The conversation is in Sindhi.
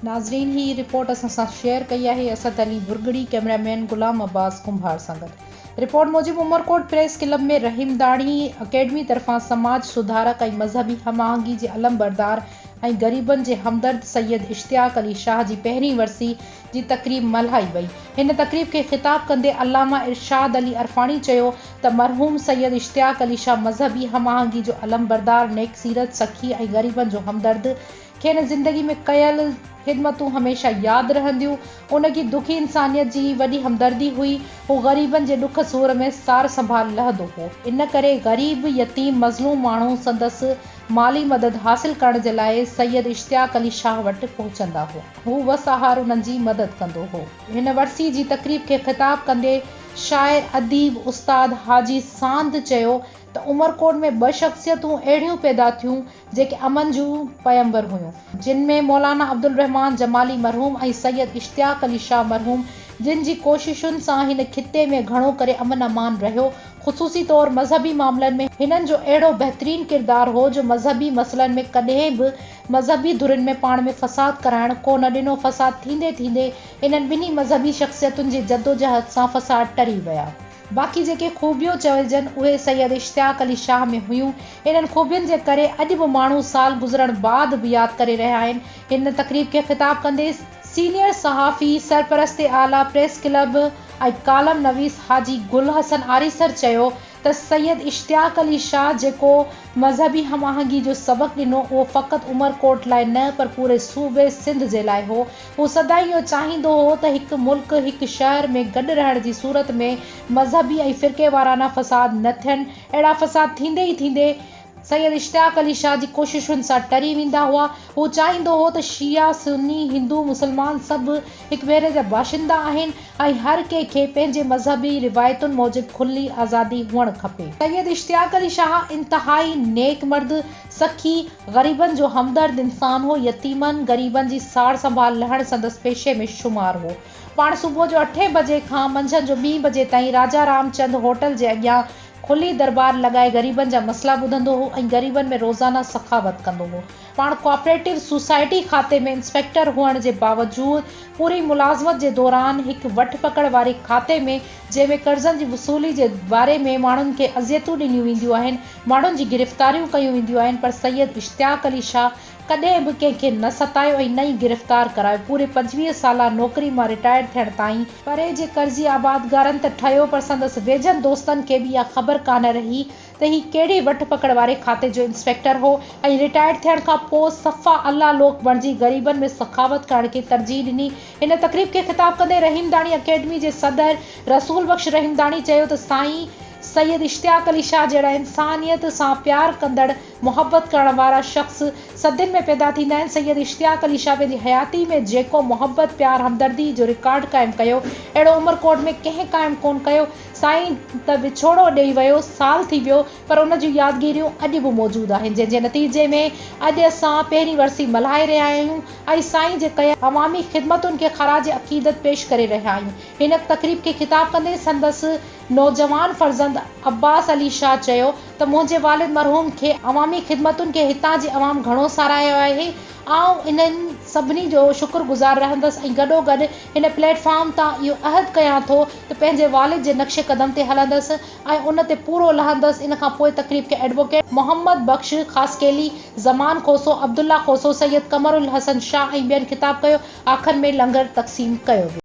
ناظرين هي رپورٽ اسان سان شيئر ڪئي آهي اسد علي ڀرڳڙي ڪئميرا مين غلام عباس ڪنڀار سان گڏ رپورٽ موجب Umerkot press club ۾ Rahimdani academy طرفان سماج سڌارڪ ۽ مذهبي هم آهنگي جي علمبردار ۽ غريبن جي همدرد سيد اشتياق علي شاهه جي پهرين ورسي جي تقريب ملهائي وئي. هن تقريب کي خطاب ڪندي علامه ارشاد علي عرفاڻي چيو ته مرحوم سيد اشتياق علي شاهه مذهبي هم آهنگي جو علمبردار، نيڪ سيرت، سخي ۽ غريبن جو همدرد، کين زندگي ۾ ڪيل خدمتون هميشه ياد رهنديون. ان کي دکي انسانيت جي وڏي همدردي هئي. هو غريبن جي ڏک سور ۾ سار سنڀال لهندو هو. ان ڪري غريب، يتيم، مظلوم ماڻهو سندس مالي مدد حاصل ڪرڻ جي لاء سيد اشتياق علي شاهه وٽ پهچندا هئا. هو وس آهر انهن جي مدد ڪندو هو. هن ورسي جي تقريب کي خطاب ڪندي شاعر، اديب استاد حاجي ساند چيو ته عمرڪوٽ ۾ ٻه شخصيتون اهڙيون پيدا ٿيون جيڪي امن جون پيمبر هيون، جن ۾ مولانا عبدالرحمان جمالي مرحوم ۽ سيد اشتياق علي شاهه مرحوم جن جي ڪوششن سان هن خطي ۾ گهڻو ڪري امن امان رهيو، خصوصي طور مذهبي معاملن ۾ هنن جو اهڙو بهترين ڪردار هو جو مذهبي مسئلن ۾ ڪڏهن به مذهبي ڌرين ۾ پاڻ ۾ فساد ڪرائڻ ڪو نه ڏنو، فساد ٿيندي ٿيندي انهن ٻنهي مذهبي شخصيتن جي جدوجهد سان فساد ٽري ويا. باقي جيڪي خوبيون چئجن اهي سيد اشتياق علي شاهه ۾ هيون. انهن خوبين جي ڪري اڄ به ماڻهو سال گذرڻ بعد به ياد ڪري رهيا آهن. هن تقريب کي خطاب ڪندي سينيئر صحافي، سرپرست اعليٰ پريس ڪلب ۽ ڪالم نويس حاجي گل حسن آريسر چيو ته سيد اشتياق علي شاهه جيڪو مذهبي هم آهنگي جو سبق ڏنو اهو فقط عمرڪوٽ لاء نه پر پوري صوبي سنڌ جي لاء هو. هو سدائين اهو چاهيندو هو ته هڪ ملڪ، هڪ شهر ۾ گڏ رهڻ جي صورت ۾ مذهبي ۽ فرقيوارانه فساد نه ٿين. اهڙا فساد ٿيندي ئي ٿيندي سيد اشتياق علي شاهه جي ڪوششن سان ٽري ويندا هئا. هو چاهيندو هو ته شيعا، سني، هندو، مسلمان سڀ هڪ ڀيري جا باشندا آهن ۽ هر ڪنهن کي پنهنجي مذهبي روايتن موجب کلي آزادي هئڻ کپي. سيد اشتياق علي شاهه انتهائي نيڪ مرد، سخي، غريبن جو همدرد انسان هو، يتيمن، غريبن جي ساڙ سنڀال لهڻ سندس پيشي ۾ شمار هو. پاڻ صبح جو اٺين بجي کان منجهند جو ٻين بجي تائين راجا رام چند هوٽل جي اڳيان کلي دربار لڳائي غريبن جا مسئلا ٻڌندو هو ۽ غريبن ۾ روزانه سخاوت ڪندو هو. پاڻ ڪوآپريٽو سوسائٽي کاتي ۾ انسپيڪٽر هئڻ جي باوجود پوري ملازمت جي دوران هڪ وٺ پڪڙ واري کاتي ۾ جنهن ۾ قرضن جي وصولي جي باري ۾ ماڻهن کي اذيتون ڏنيون وينديون آهن، ماڻهن جي گرفتاريون ڪيون وينديون آهن پر سيد اشتياق علي شاهه ڪڏهن به ڪنهن کي نه ستايو ۽ نه ئي گرفتار ڪرايو پوري 25 سالا نوڪري مان رٽائرڊ ٿيڻ تائين پري جي قرضي آبادگارن ته ٺهيو پر سندس ويجهن دوستن کي به اها خبر ڪانه رهي ته هي ڪهڙي وٺ پڪڙ واري کاتي جو انسپيڪٽر هو ۽ رٽائرڊ ٿيڻ کان پوء صفا الله لوڪ بڻجي غريبن ۾ سخاوت ڪرڻ کي ترجيح ڏني. هن تقريب کي خطاب ڪندي رحيمداڻي اڪيڊمي جي صدر رسول بخش رحيمداڻي چيو ته سائين سيد اشتياق علي شاهه جهڙا انسانيت سان پيار ڪندڙ محبت ڪرڻ وارا شخص صدين ۾ پيدا ٿيندا آهن سيد اشتياق علي شاهه پنهنجي حياتي ۾ جيڪو محبت پيار همدردي جو رڪارڊ قائم ڪيو اهڙو عمرڪوٽ ۾ ڪنهن قائم ڪونه ڪيو سائين ته وڇوڙو ڏئي ويو، سال ٿي ويو، پر ان جون يادگيريون اڄ به موجود آهن، جنهن جي نتيجي ۾ اڄ اسان پهرين ورسي ملهائي رهيا آهيون ۽ سائين جي ڪيل عوامي خدمتن کي خراج عقيدت پيش ڪري رهيا آهيون. هن تقريب کي خطاب ڪندي سندس نوجوان فرزند عباس علي شاهه چيو ته منهنجي والد مرحوم کي عوامي خدمتن کي هتان جي عوام گهڻو ساراهيو آهي، آئون انهن سڀني جو شڪر گذار رهندس ۽ گڏوگڏ هن پليٽ فارم تان اهو عهد ڪيان ٿو ته پنهنجي والد جي نقش قدم تي هلندس ۽ ان تي پورو لهندس ان کان پوء تقريب کي ايڊووڪيٽ محمد بخش خاصخيلي، زمان کوسو، عبدالله کوسو، سيد قمر الحسن شاهه ۽ ٻين خطاب ڪيو آخر ۾ لنگر تقسيم ڪيو ويو.